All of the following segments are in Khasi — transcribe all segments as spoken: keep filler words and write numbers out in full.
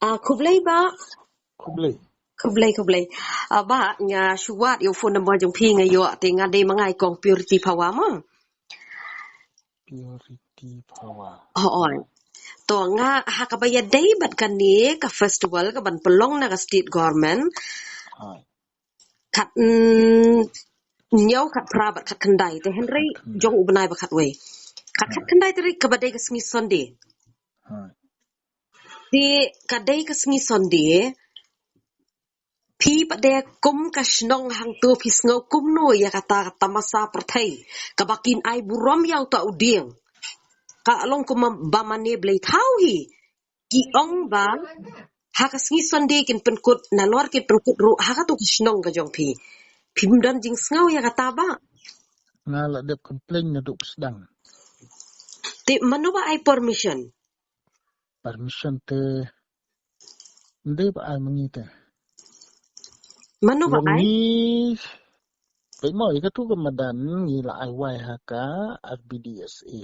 Ah, khublei ba. Khublei. Khublei, khublei. Ah, ba, nga shu wad ïa u phone number jong phi nga ïoh te nga dei ma nga i kong Purity Phawa mo. Purity Phawa. Oh, oi. To nga ha kaba ïadei bad kane ka festival kaban pynlong na ka state government. Hai. Khat, mm, hynñiew khat phra bad khat khyndai te hynrei khat khyndai. Jong u bnai ba khatwei. Khat, hai, khat khyndai tarik kaba dei ka sngi Sunday. Hai. Te ka dei ka sngi Sunday. Phi pat de kum ka shnong hangto phi sngew kumno ïa kata ka tamasa pyrthei kaba kin ai burom ïa uta u dieng. Ka long kum ba mane blei thaw hi. Ki ong ba ha ka sngi Sunday kin pynkut, nalor kin pynkut ruh ha kato ka shnong ka jong phi. Phim don jingsngew ïa kata ba. Nga la dep complain naduh psdang. Te mano ba ai permission? Permission te ym dei ba ai ma ngi te. Mano ba ai? Ngi, peit mo, ïa kato ka madan ngi la ai wai ha ka R B D S A.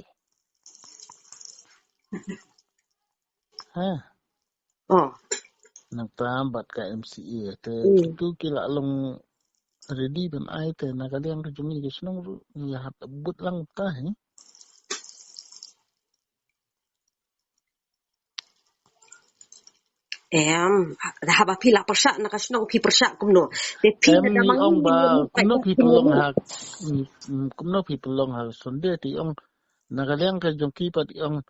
Ha. Oh. Nangta bad ka M C A te. Hmm. Kito ki la long ready ban ai te na ka liang ka jong ngi ka shnong ruh ngi hap bud lang ta hi. Em, haba phi la pyrshah na ka shnong phi pyrshah kumno? Te phi em, da ngi mang ong ba kumno phi pynlong ha, mm, mm, kumno phi pynlong ha Sunday te ong na ka liang ka jong ki pat ong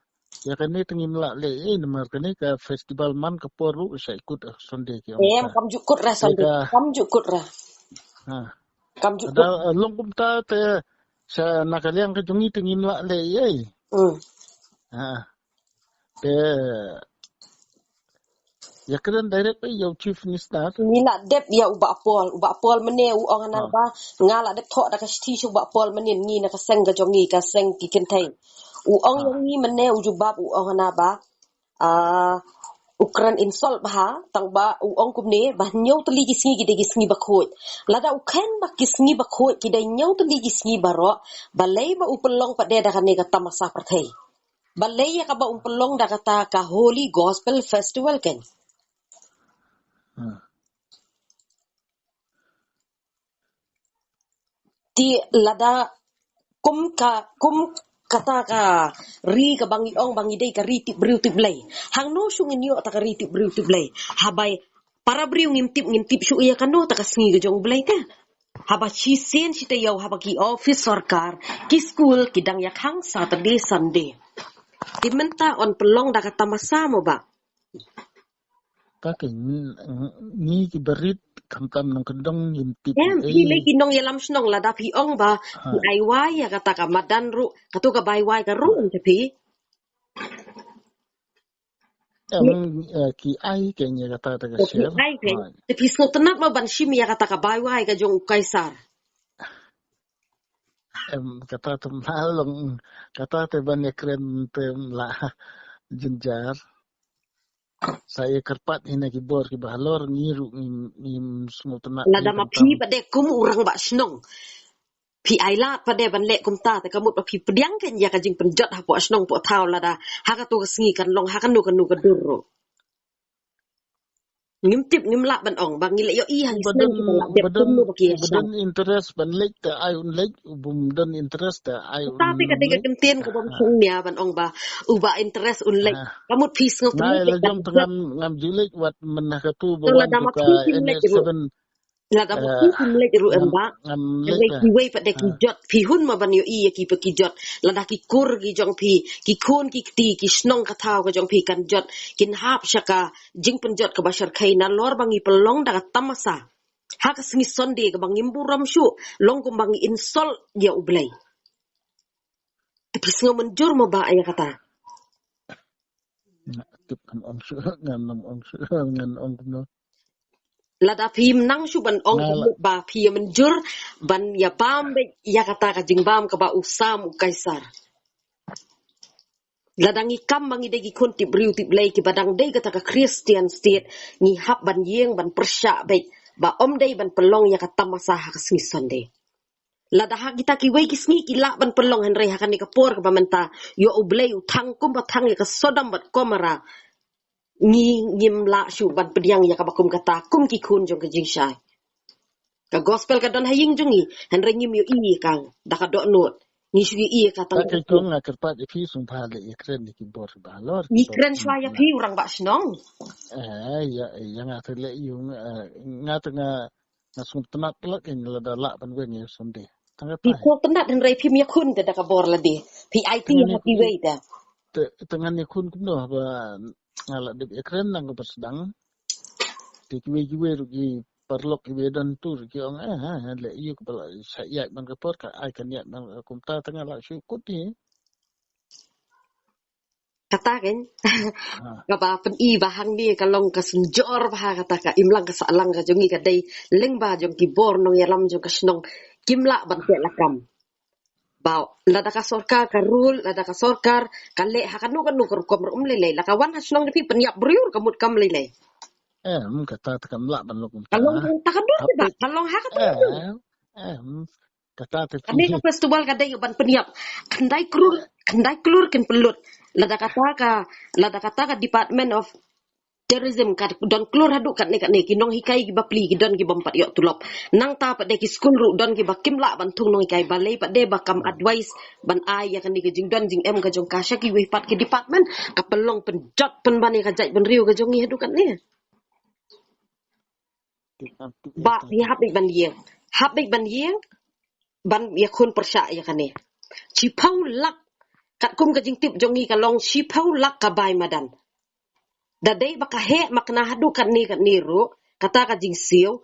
ïa kane te ngim lah leh ei namar kane ka festival man ka por ruh sa ikut ha Sunday ki ong. Em, kam ju kut ra Sunday. Kam ju kut ra. Ha. Kam ju kut. Ada long kumta te sa na ka liang ka jong ngi te ngim lah leh ei. Hmm. Ha. Te ïa kren direct ïa u Chief Minister. Ngi la dep ïa u Bah Paul, u Bah Paul mynne u ong hana ba nga la dep thoh da ka shithi sha u Bah Paul mynne ngi na ka seng ka jong ngi ka seng ki kynthei. U ong ïa ngi mynne u jubab u ong hana ba, ah, u kren insult bha tang ba u ong kumne ba hynñiew tylli ki sngi ki dei ki sngi bakhuid. Lada u khein ba ki sngi bakhuid ki dei hynñiew tylli ki sngi baroh balei ba u pynlong pat de da kane ka tamasa pyrthei. Balei ïa kaba um pynlong da kata ka Holy Gospel Festival kein. Hmm. Te lada kum ka, kum kata ka ri kaba ngi ong ba ngi dei ka ri tip briew tip Blei. Hangno shu ngin ïoh ta ka ri tip briew tip Blei. Haba para briew ngim tip, ngim tip shu ïa kano ta ka sngi ka jong U Blei te. Haba shisien shi taïew haba ki office sorkar, ki skul, ki dang ïa khang Saturday, Sunday. Te mynta yn pynlong da ka tamasa mo ba. Ka ki ngi ki barit khamtam nongkyndong ngim tip. Em, phi lei ki nongïalam shnong lada phi ong ba phi ai wai ïa kata ka madan ruh, kato ka bai wai ka ruh ïa phi. Em, eh, ki ai ke ïa kata ta ka share. Ki ai ke. Te phi sngewtynnat mo ban shim ïa kata ka bai wai ka jong u Kaisar. Em, kata te malong, kata te ban ïa kren te la jynjar. Sa ïa kyrpad hi na ki bor kiba halor ngi ruh ngim, ngim sngewtynnat. Lada ma phi pat de kum u rangbah shnong. Phi ai lad pat de ban leh kumta te ka mut ba phi pdiang kein ïa ka jingpynjot hapoh shnong poh thaw lada ha kato ka sngi kan long ha kano kano ka dur ruh. Ngim tip ngim lah ban ong ba ngi la ïohi ha ki snem kiba la dep kumno ba ki ïa shah. Interest ban leit te ai un leit, u bym don interest te ai un. Kata te ka dei ka kyntien ka bym shong nia ban ong ba uba interest un leit. Ka mut phi sngewtynnat te ka jong te ngam, ngam ju leit wat mynta katu ba wan ka N S seven. Lada ma phi kim leit ruh em ba. Kiwei kiwei pat de ki jot. Phi hun mo ban ïohi ïa ki pat ki jot. Lada ki kur ki jong phi, ki khun ki kti, ki shnong ka thaw ka jong phi kan jot. Kin hap sha ka jingpynjot kaba shyrkhei nalor ba ngi pynlong da ka tamasa. Ha ka sngi Sunday kaba ngim burom shuh, long kumba ngi insult ïa U Blei. Te phi sngew mynjur mo ba ïa kata. Nga tip ngan ong shuh, ngan ong shuh, ngan ong kumno. Lada phim nang shuh ban ong kumno ba phi ïa mynjur ban ïa bam beit ïa kata ka jingbam kaba u sam u Kaisar. Lada ngi kam ba ngi dei ki khun tip briew tip Blei kiba dang dei kata ka Christian state, ngi hap ban ïeng ban pyrshah beit ba ym dei ban pynlong ïa ka tamasa ha ka sngi Sunday. Lada ha kita kiwei ki sngi ki lah ban pynlong hynrei ha kane ka por kaba mynta ïa U Blei u thang kumba thang ïa ka Sodom bad Gomorrah. ngi ngim lah shuh ban pdiang ïa kaba kum kata kum ki khun jong ka jingshai. Ka gospel ka don ha ïing jong ngi, hynrei ngim ïohi ïa ka da ka dohnud. Ngi shu ïohi ïa ka tang. Ka kong nga kyrpad ïa phi sngewbha leh ïakren ïa ki bor ba halor. Ngi kren shwa ïa phi u rangbah shnong. Eh, ïa, ïa nga te leh ïa nga, eh, nga te nga, nga sngewtynnat lak ïa lada lah ban weng ïa Sunday. Tang ka phi tai. Sngewtynnat hynrei phim ïakhun te da ka bor lade. Phi aiti ïa nga kiwei te. Te, te ngan ïakhun kumno ba nga la dep ïakren nang ka ba sdang. Te kiwei kiwei ruh ki paralok kiwei don tu ruh ki ong, eh, ha, ha, leh ïa ka ba la sa ïaid man ka por ka ai kan ïaid man ka kumta te nga la shu kut ni. Kata kan. Ha. Kaba pyni ba hangne ka long ka synjor ba ha kata ka imlang ka sahlang ka jong ngi ka dei lyngba jong ki bor nongïalam jong ka shnong kim lah ban teh lakam. Ba lada ka sorkar ka rule, lada ka sorkar ka leh ha kano kano ka rukom ruh um lei lei. La ka wan ha shnong da phi pynïap briew ruh ka mut kam lei lei. Em, kata te kam lah ban long kumta. Ka long kumta ka dur. Hapdeng ba ka long ha kata. Em, em, kata te. Kane ka festival ka dei ban pynïap. Khyndai klur, khyndai klur kin pynlut. Lada kata ka, lada kata ka Department of Tourism ka don klur haduh katne katne, ki nonghikai ki bapli ki don ki bym pat ïoh tulop. Nangta pat de ki skul ruh don ki ba kim lah ban thung nonghikai, balei pat de ba kam advice ban ai ïa kane ka jingdon jingem ka jong ka sha kiwei pat ki department, ka pynlong pynjot pynban ïa ka jaitbynriew ka jong ngi haduh katne. Ba phi hap beit ban ïeng. Hap beit ban ïeng ban ïakhun pyrshah ïa kane. Shiphew lak, katkum ka jingtip jong ngi ka long shiphew lak ka bai madan. Da dei ba ka heh ma kane haduh katne katne ruh, kata ka jingsiew.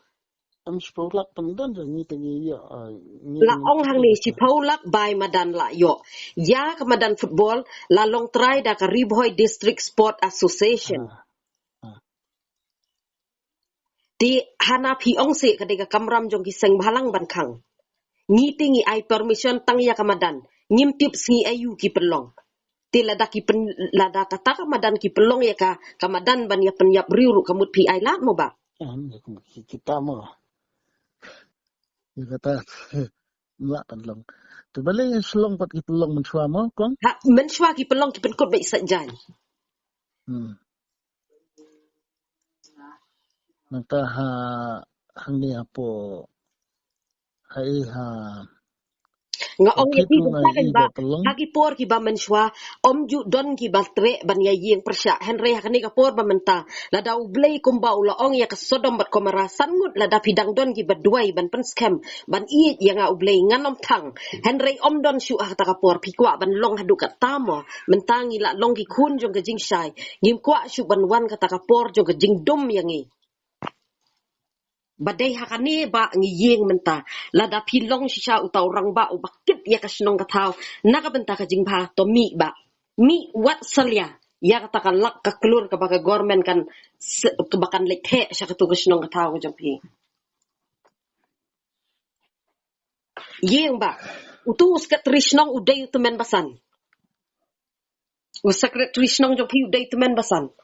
Em, shiphew lak pynmadan jong ngi te ngi ïoh, ah, ngi la ong hangne shiphew lak bai madan la ïoh. Ïa ka madan football la long trai da ka Ri Bhoi District Sport Association. Ah. Ah. Te hana phi ong se ka dei ka kamram jong ki seng bhalang ban khang. Ngi te ngi ai permission tang ïa ka madan. Ngim tip sngi aïu ki pynlong. Te lada ki pyn, lada kata ka madan ki pynlong ïa ka, ka madan ban ïa pynïap briew ruh ka mut phi ai lad mo ba. Em, ki, kita mo. Ïa kata, em lah pynlong. Te balei Shillong pat ki pynlong mynshuwa mo, kong? Ha, mynshuwa ki pynlong ki pynkut beit sa jan. Hmm. Nangta ha, hangne hapoh, ha i ha. Nga ong ïa phi, ha ki por kiba mynshuwa ym ju don kiba treh ban ïa ïeng pyrshah, hynrei ha kane ka por ba mynta, lada U Blei kumba u la ong ïa ka Sodom bad Gomorrah, san ngut lada phi dang don kiba duwai ban pynskhem ban ïeit ïa nga U Blei, ngan ym thang. Hynrei ym don shuh ha kata ka por, phi kwah ban long haduh katta mo? Mynta ngi la long ki khun jong ka jingshai. Ngim kwah shuh ban wan kata ka por jong ka jingdum ïa ngi. Ba dei ha kane ba ngi ïeng mynta. Lada phi long shisha uta u rangbah uba kit ïa ka shnong ka thaw na ka bynta ka jingbha, to mih ba, mih wat salia ïa kata ka lak ka klur kaba ka government kan, kaba kan leit theh sha katu ka shnong ka thaw ka jong phi. Ïeng ba utu u secretary shnong u dei u tymmen basan. U secretary shnong jong phi u dei tymmen basan.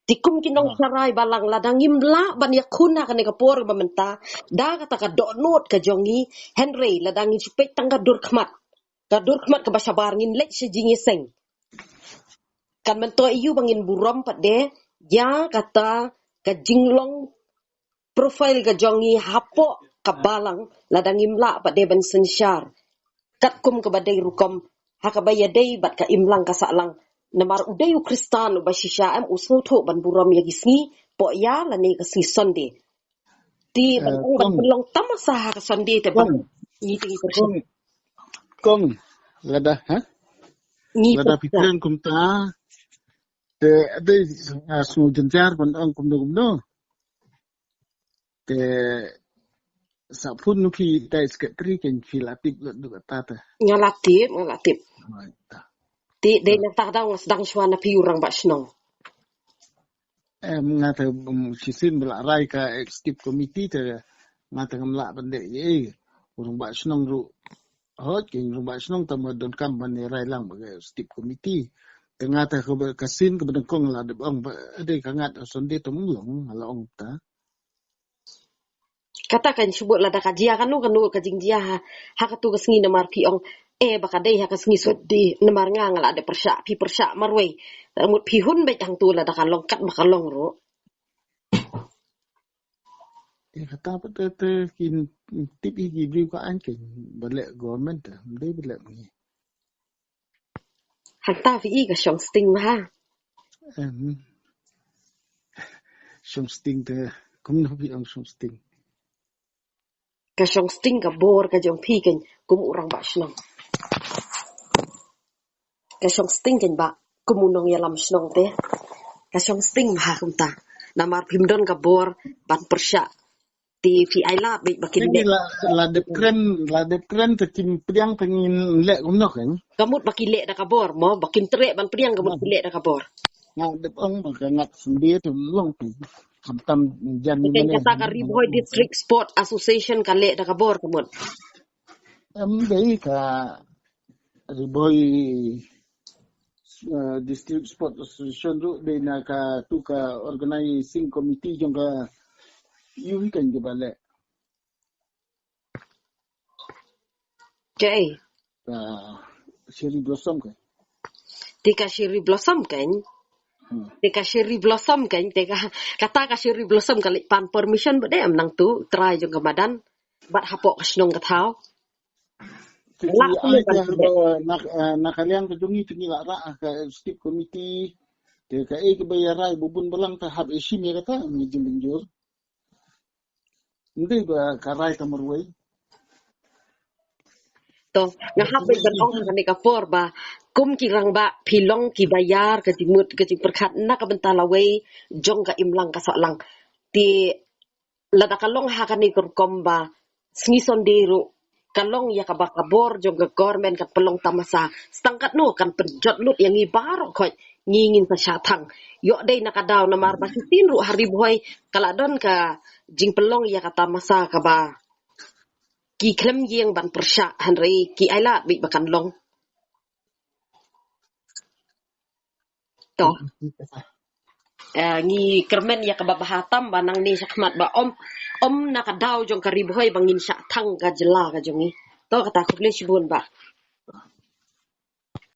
Te kum ki nongshakri balang, lada ngim lah ban ïakhun ha kane ka por ba mynta da kata ka dohnud ka jong ngi, hynrei lada ngin shu peit tang ka dur khmat, ka dur khmat kaba shabar, ngin leit sha jingïaseng. Kan myntoi ïa u ba ngin burom pat de ïa kata ka jinglong profile ka jong ngi hapoh ka balang, lada ngim lah pat de ban synshar katkum kaba dei rukom ha kaba ïadei bad ka imlang ka sahlang. Namar u dei u Khristan uba shisha, em u sngewthuh ban burom ïa ki sngi Poh Ïa lane ka sngi Sunday. Te ban ong ban pynlong tamasa ha ka Sunday te ba ngi te ngi kong, kong lada ha ngi lada phi kren kumta te dei, ah, sngew jynjar ban ong kumno kumno. Te sa phone nu phi dei secretary, ken phi la tip lut du kata te? Nga la tip, nga la tip. Te dei nangta ka daw nga sdang shuwa na phi u rangbah shnong. Em, nga te, um, shisien ba la rai ka executive committee te nga te ngam lah ban dei ei. U rangbah shnong ruh, hooid, ki rangbah shnong te mo donkam ban rai lang ba ka executive committee. Te nga te ka sien kaba nyngkong la dep ong ba dei ka ngat Sunday te mo long, nga la ong ta. Kata kan shu bud lada ka jia kano kano ka jingjia ha, ha katu ka sngi, namar phi ong eh, ba ka dei ha ka sngi Sunday, namar nga nga la dep pyrshah, phi pyrshah marwei. Te mut phi hun beit hangtu lada ka long kat ba ka long ruh. Eh, kata pat te, te kin tip hi ki briew ka aiñ kein ba leh government te, ym dei ba leh ngi. Hangta phi i ka shong sting ma ha. Em. Shong sting te, kumno phi ong shong sting? Ka shong sting ka bor ka jong phi kein kum u rangbah shnong. Ka shong sting kein ba kum u nongïalam shnong te. Ka shong sting ma ha kumta. Namar phim don ka bor ban pyrshah. Te phi ai lad beit ba kin leh. La, la dep kren, la dep kren te kim pdiang te ngin leh kumno kein. Ka mut ba ki leh da ka bor mo, ba kim treh ban pdiang ka mut ki leh da ka bor. Nga dep ong ba ka ngat sendiri te long tu. Khamtam jan ni. Kata ka Ri Bhoi District Sport Association ka leh da ka bor ka mut. Em, dei ka Ri Bhoi, eh, District Sport Association ruh dei na katu ka organizing committee jong ka ïu hi kein kiba leh. Ka Cherry Blossom kein. Te ka Cherry Blossom kein. Hmm. Te ka Cherry Blossom kein, te ka, kata ka Cherry Blossom ka leit pan permission bad em nangtu trai jong ka madan. Bad hapoh ka shnong ka thaw. Te la ai te na, na ka liang ka jong ngi te ngi la rah ka executive committee. Te ka ei kaba ïa rai bun bun balang te hap ïa shim ïa kata ngi jin jur. Ndei ba ka rai ka marwei. To, nga hap beit ban ong ha kane ka por ba kum ki rangbah phi long kiba ïar ka jingmut ka jingpyrkhat na ka bynta lawei jong ka imlang ka sahlang. Te lada ka long ha kane ka rukom ba sngi Sunday ruh ka long ïa kaba ka bor jong ka government kan pynlong tamasa. Stang katno kan pynjot lut ïa ngi baroh khoit ngi ngin sa shah thang. Ïoh dei na ka daw namar ba shisien ruh ha Ri Bhoi ka la don ka jingpynlong ïa ka tamasa kaba ki khlem ïeng ban pyrshah hynrei ki ai lad beit ba kan long. To. Eh, ngi kyrmen ïa kaba bha tam ba nangne shakhmat ba ym, ym na ka daw jong ka Ri Bhoi ba ngin shah thang ka jylla ka jong ngi. To kata, khublei shibun ba.